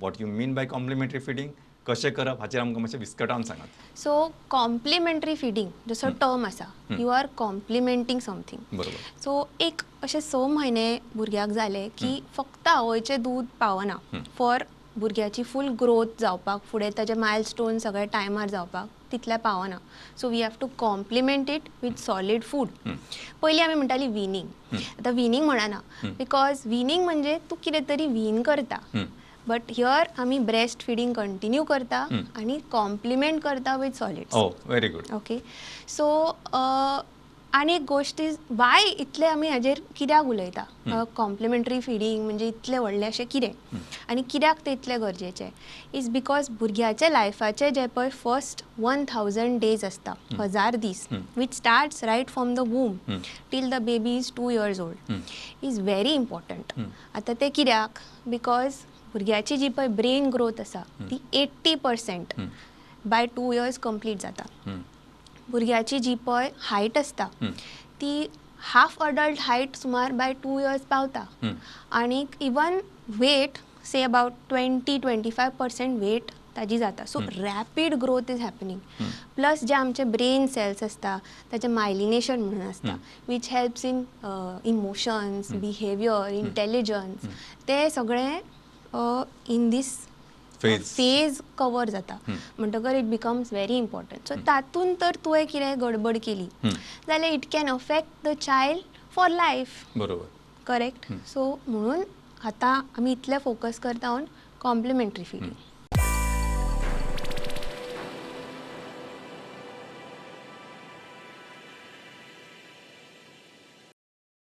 What you mean by complementary feeding, कशें करप हाचेर आमकां मातशें विस्कटावन सांगात. सो कॉम्प्लिमेंटरी फिडींग जसो टर्म आसा, you are complimenting something. So एक अशें 6 म्हयने भुरग्याक जाले की फक्त आवयचें दूद पावना फॉर भुरग्याची फूल ग्रोथ जावपाक, फुडें ताजे मायलस्टोन सगळे टायमार जावपाक तितलें पावना. So we have to complement it with solid food. पयलीं आमी म्हणटाली विनींग, आतां विनींग म्हणना, because winning म्हणजे तूं कितें तरी वीन करता. बट here आमी ब्रेस्ट फिडींग कंटिन्यू करता आनी कॉम्प्लिमेंट करता with solids. Oh, very good. Okay, so आनी एक गोश्ट is why इतले आमी हाजेर कित्याक उलयता, कॉम्प्लिमेंटरी फिडींग म्हणजे इतलें व्हडलें अशें कितें आनी कित्याक तें इतलें गरजेचें, is because भुरग्याच्या लायफाचे जे पळय फर्स्ट 1000 डेज आसता, 1000 दीस, which starts right from the womb till the baby is 2 years old, is very important. आतां तें कित्याक, because भुरग्याची जी पळय ब्रेन ग्रोथ आसा ती 80% बाय 2 इयर्स कंप्लीट जाता. भुरग्याची जी पळय हायट आसता ती हाफ अडल्ट हायट सुमार बाय 2 इयर्स पावता. आनी even weight say about 20-25% weight ताजी जाता. So rapid growth is happening. Plus जे आमचे ब्रेन सेल्स आसता ताचें मायलिनेशन म्हणून आसता, which helps in emotions, behaviour, intelligence, ते सगळें इन these phase cover जाता. म्हणटकर it becomes very important. So तातूंत तर तुवें कितें गडबड केली जाल्यार it can affect the child for life. बरोबर, करेक्ट. सो म्हणून आतां आमी इतलें फोकस करता ऑन कॉम्प्लिमेंटरी फिडींग.